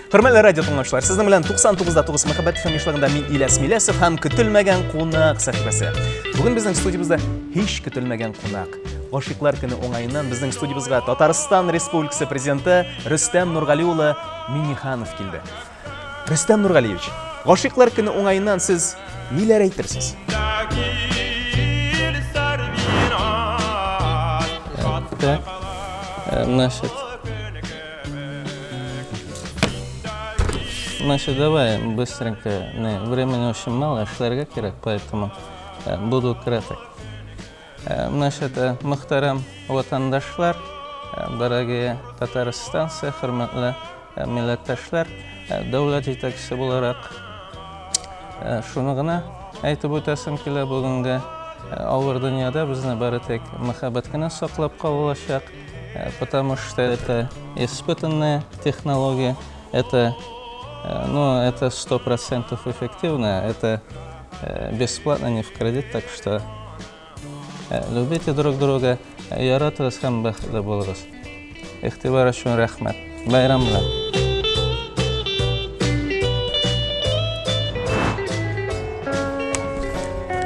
Хөрмәтле радио тыңлаучылар, сезнең белән 99.9 Мәхәббәт FM ешлыгында мин Иляс Миләсов һәм көтелмәгән кунак сәхифәсе. Бүген безнең студиябездә һич көтелмәгән кунак. Гашыйклар көне уңаеннан безнең студиябезгә Татарстан Республикасы президенты Рөстәм Нургали улы Минниханов килде. Рөстәм Нургалиевич, Гашыйклар көне уңаеннан сез ниләр әйтерсез? Так, значит, Значит, давай быстренько. Не, времени очень мало, эшләргә кирәк, поэтому буду краток. Значит, мөхтәрәм ватандашлар, дорогие татарстанцы, хөрмәтле милләттәшләр, дәүләт җитәкчесе буларак шуны гына әйтеп үтәсем килә бүгенге авыр дөньяда безне бары тик мәхәббәт кенә саклап кала алачак. Потому что это испытанная технология, это, ну, это 100% эффективно, это бесплатно, не в кредит, так что любите друг друга, яратыгыз һәм бәхетле булыгыз. Игътибар өчен рәхмәт. Бәйрәм белән!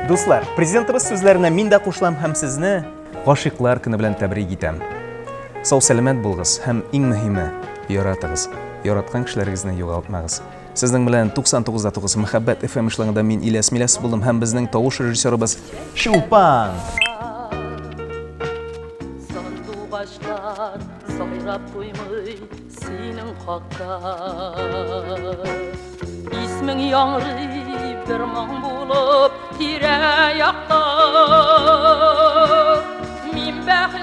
Дуслар, президентыбыз сүзләренә мин дә кушылам һәм сезне Гашыйклар көне белән тәбрик итәм. Сау-сәламәт булыгыз һәм иң мөһиме, яратыгыз. Яраткан кешеләрегезне югалтмагыз. Сезнең белән 99.9 Мәхәббәт FM эшләгендә мин Ильяс Миляс булдым һәм безнең тавыш режиссерыбыз Чулпан. Сандугачлар сайрап туймый синең хакта. Исмең яңгырый бер моң булып тирә-якта. Мин бәхетле.